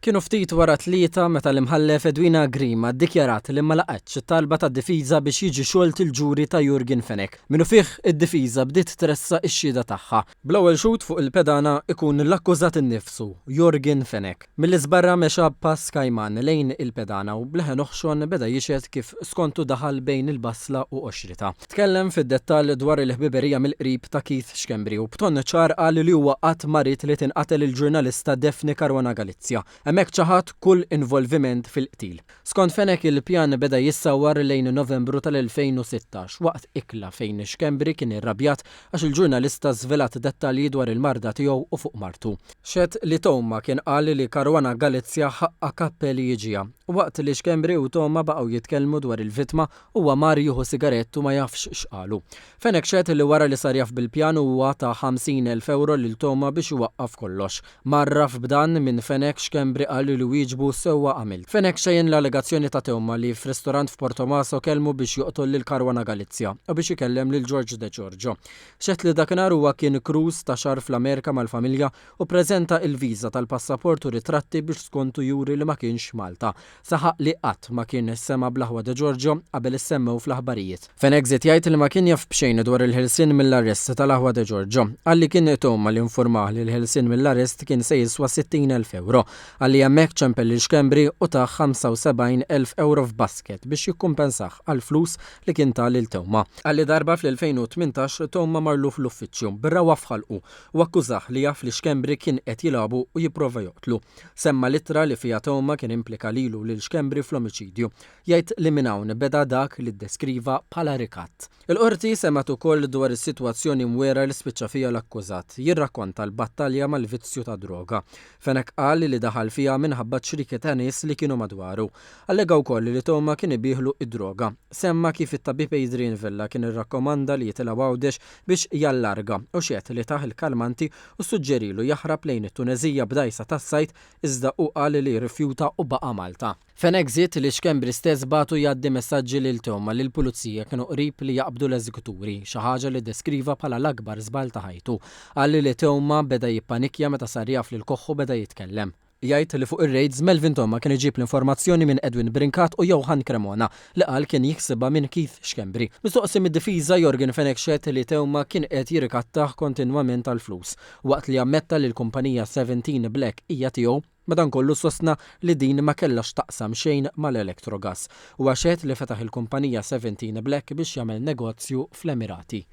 Kienu ftit wara t-tlieta meta l-Imħallef Edwina Grima ddikjarat li ma laqgħetx it-talba tad-difiża biex jiġi xolt il-ġuri ta' Yorgen Fenech. Minnufih, id-difiża bdiet tressaq ix-xhieda tagħha. Bl-ewwel xhud fuq il-pedana ikun l-akkużat innifsu, Yorgen Fenech. Mill-iżbarra mexa b'pass kajman lejn il-pedana u b'leħen oħxon beda jixhed kif skontu daħal bejn il-basla u qoxritha. Tkellem fid-dettall dwar il-ħbiberija mill-qrib ta' Keith Schembri u b'ton ċar qal li huwa qatt ma ried li tinqatel il-ġurnalista Daphne Caruana Galizia. Hemmhekk ċaħad kull involviment fil-qtil. Skont Fenech il-pjan beda jissawwar lejn Novembru tal-2016 waqt ikla fejn Schembri kien irrabjat għax il-ġurnalista żvelat dettalji dwar il-marda tiegħu u fuq martu. Xehed li Theuma kien qal li Caruana Galizia ħaqqha kappell jiġiha. Waqt li Schembri u Theuma baqgħu jitkellmu dwar il-vittma, Huwa mar jieħu sigarett u ma jafx x'qalu. Fenech xehed li wara li sar jaf bil-pjan huwa ta 50,000 ewro lil Toma biex iwaqqaf kollox. Mgħarraf b'dan minn Fenech, Schembri qal li wieġbu sewwa għamilt. Fenech xejjen l-allegazzjoni ta' Theuma li f'ristorant f'Portomaso kellmu biex joqtol lil Caruana Galizia u biex ikellem lil George De Giorgio. Xehed li dakinhar huwa kien cruise ta' xahar fl-Amerika mal-familja u ppreżenta il-viża tal-passaport u ritratti biex skontu juri li ma kienx Malta. Saħaq li qatt ma kien sema' bl-aħwa De Giorgio qabel issemmew fl-aħbarijiet. Fenech żied jgħid li ma kien jaf b'xejn dwar il-ħelsien mill-arrest tal-aħwa De Giorgio. Qal li kien Theuma li informah li l-ħelsien mill-arrest kien se jiswa 60,000 ewro. Qal li hemmhekk ċempel lil Schembri u tah 75,000 ewro f'basket biex jikkumpensah għall-flus li kien ta lil Theuma. Qal li darba fl-2018 Theuma marlu fl-uffiċċju bir-rawha f'ħalqu u akkużah li jaf li Schembri kien qed jilagħbu u jipprova joqtlu. Semma l-ittra li fiha Theuma kien implika lilu u lil Schembri fl-omiċidju. Jgħid li minn hawn beda dak li ddeskriva bħala rikatt. Il-Qorti semgħet ukoll dwar is-sitwazzjoni mwiegħra li spiċċa fiha l-akkużat, jirrakkonta l-battalja mal-vizzju tad-droga. Fenech qal li daħal fiha minħabba ċrieki ta' nies li kienu madwaru. Allega wkoll li Theuma kien ibiegħlu d-droga. Semma kif it-tabib Adrian Vella kien irrakkomanda li jitilgħu Għawdex biex jallarga u xehed li tah il-kalmanti u ssuġġerilu jaħrab lejn it-Tuneżija b'dgħajsa tas-sajd iżda hu qal li rrifjuta u baqa' Malta. Fenech żied li Schembri stess bagħtu jgħaddi messaġġi lil Theuma li l-pulizija kienu qrib li jaqbdu l-eżekuturi, xi ħaġa li ddeskriva bħala l-akbar żball ta' ħajtu. Qal li Theuma beda jippanikkja meta sar jaf li l-koħħu beda jitkellem. Jgħid li fuq ir-rejds, Melvin Theuma kien iġib l-informazzjoni minn Edwin Brincat u Johann Cremona, li qal kien jiksibha minn Keith Schembri. Mistoqsi mid-difiża, Yorgen Fenech xehed li Theuma kien qed jirrikattah kontinwament għall-flus. Waqt li ammetta li l-kumpanija Seventeen Black hija tiegħu, madankollu sostna li din ma kellha x'taqsam xejn mal-Electrogas. Huwa xehed li fetaħ il-kumpanija Seventeen Black biex jagħmel negozju fl-Emirati.